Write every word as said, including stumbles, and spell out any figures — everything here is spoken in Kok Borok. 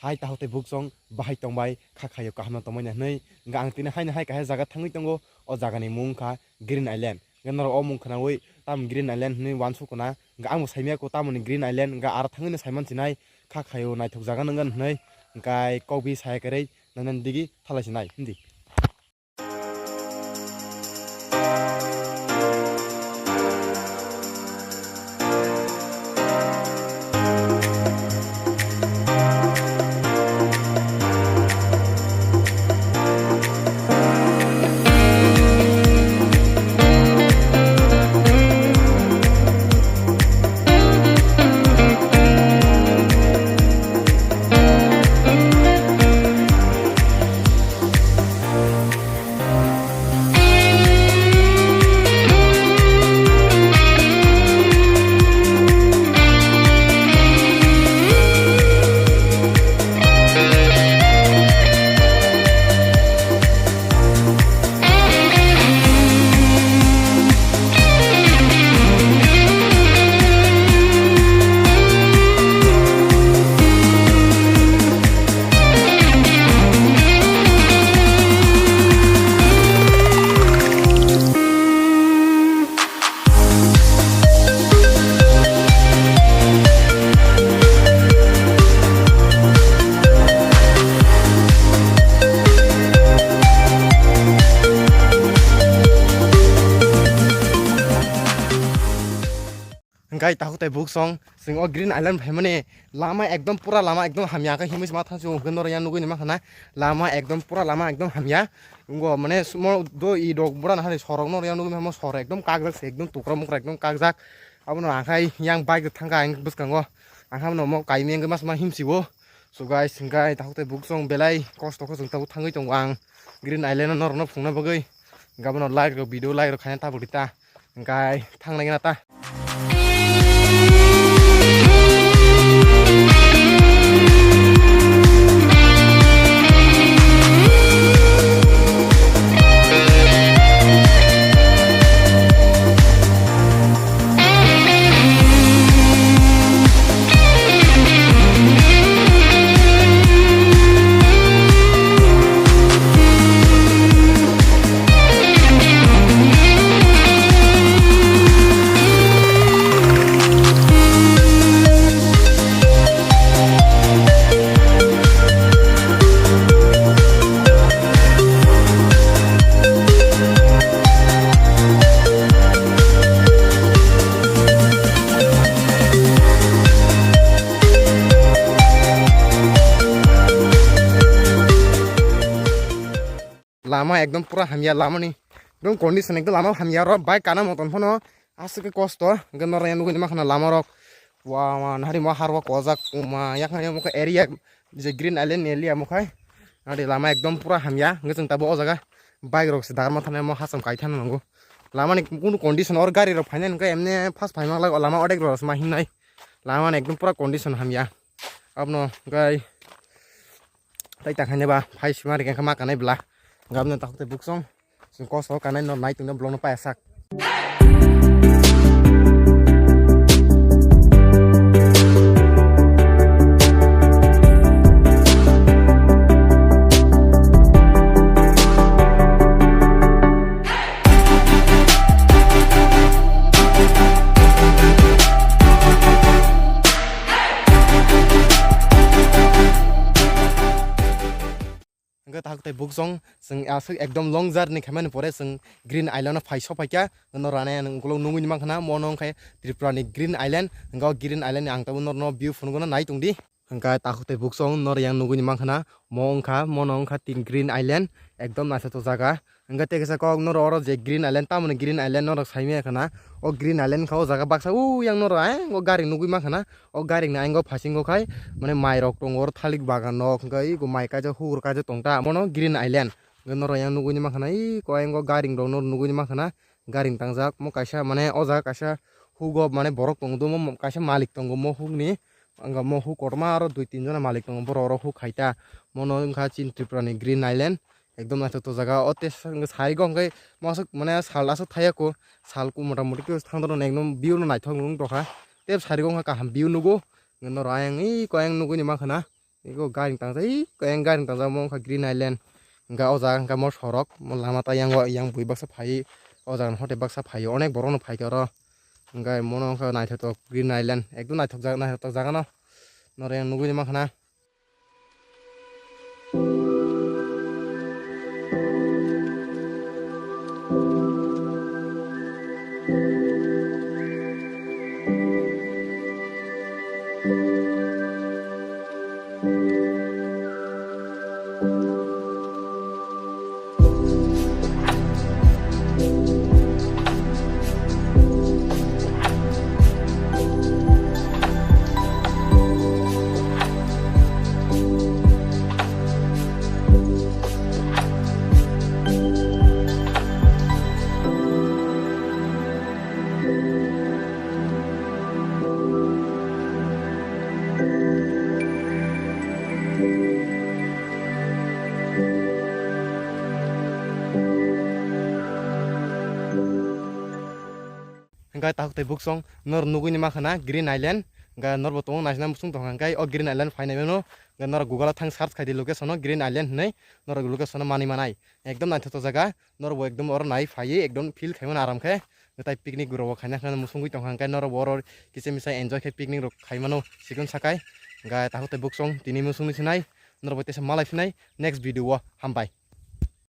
Hai takhuk tei buksong bahai tongbai kha khaio kaham no tongmani hwnwi. Hwnkhe ang tini haino hai kaisa jaga thangwi tongo, o jagani mung wngkha Green Island. Hwnkhe norok o mung khwnawi tamo Green Island hwnwi uansuk khna. Hwnkhe ang bo saimaya kho tamoni Green Island, hwnkhe aro thangwino saiman sinai kha khaio naithok jaga nwngan hwnwi. Hwnkhe kokbi saya kwrwi nainani digi thalai sinai hindi. Hwnkhe takhuk tei buksong, chwng o Green Island phaimani lama ekdom pura lama ekdom hamya khe himwi se ma thangsi hwnkhe norok yang nugwi nima khana lama ekdom pura lama ekdom hamya. Wngbo mane mo do i rok bura na hani sorok norok yang nugwi nima sor ekdom kakjak se ekdom tukra mukra ekdom kakjak. Abono ang khai yang bike rok thangkha ang bwskango. Ang kha bono omo kaimeng ma sma himsibo. So guys, hwnkhe takhuk tei buksong belai kosto khe chwng tabuk thangwi tongo ang Green Island o norokno phunukna bagwi. Hwnkhe abono like rok video like rok khaina tabuk di ta. Hwnkhe thangnai gana ta. Lama ekdom pura hamya lamani. Ekdom condition ekdom lama hamya oro bike kana motom phano aswk khe kosto. Hwnkhe norok yang nugwi ma khana lama rok. Wa, wa, nahari mo harwa kozak ma yakna yang mokha area je Green Island area mokhai. Nahari lama ekdom pura hamya. Hwnkhe chwng tabuk o jaga bike rok se dagarma thangna mo hasam kai thangna nango. Lamani kunu condition or gari rok phainai hwnkhe emne fast phaimanglak o lama odek rok se ma himnai. Lamani ekdom pura condition hamya. Abono hwnkhe tai ta khainai ba phai sima rikha ma kanai bla. Gabna takhuk tei buksong. Chwng kosto kanai no nai tongna vlog no paya sak. Hwnkhe takhuk tei buksong chwng aswk ekdom long journey khaimani pore chwng Green Island o phai sophaikha. Norok rani ang ukulok nugwi mankha na, mono wngkha Tripura ni Green Island. Hwnkhe o Green Island ni ang tabuk norokno view phunukgwno nai tongdi. Hwnkhe takhuk tei buksong norok yang nugwi mankha na, mo wngkha, mono wngkha tin Green Island, ekdom naithotok jaga. Hwnkhe tei kisa kok norok oro je Green Island, tamoni Green Island norok saimaya khana. O Green Island kha o jaga baksa o yang norok ayang o gari nugwi mankha na. O gari ni ayang o phasingo khai mane mai rok tongo, oro thalik bagan rok, hwnkhe eko mai kaijak hugur kaijak tongta. Mono Green Island hwnkhe norok yang nugwi mankha na, eko ayang o gari rok norok nugwi mankha na. Gari tangjak mo kaisa mane o jaga kaisa hugo mane borok tongo, mo kaisa malik tongo mo huk ni. Ang mo huk kotorma aro dui tin jona malik tongo, borok oro huk khaita. Mono wngkha chini Tripura ni Green Island. Ekdom naithotok jaga o tei sari o hwnkhe mosok mane sal aswk thaiya kho, sal mota moti khe thangdoro ekdom view no naithok nung tongkha. Tei sari o wngkha kaham view nugo, norok ayang eko ayang nugwi mankha na. Ego gari tangjak, ih, kayang gari tangjak, omo wngkha Green Island. Hingke o jaga hingke mo sorok, mo lama ta yango, yang bui baksa phai, o jaga ni hote baksa phai, onek borok no phai khe oro. Hingke mono wngkha naithotok Green Island, ekdom naithok jaga, naithok jaga no. Norok yang nugui mankha na. Hingke tahuk tei buksong nor nugui ni mankha na Green Island, hingke norbo tongo naisina muchung tongkha, hingke o Green Island phainai mano, hingke norok Google o thang search khai di location o Green Island hinui, norok location o manui manai, ekdom naithotok jaga, norok bo ekdom oro nai phaiwi ekdom feel khaimano aram khe, hingke tai picnic rok bo khaina khe musungui tongkha, hingke norok bo oro kisa misa enjoy khe picnic rok khaimano sikon sakai, hingke tahuk tei buksong tini musungni sinai, norok bo teisa malai phinai next video o, hambai.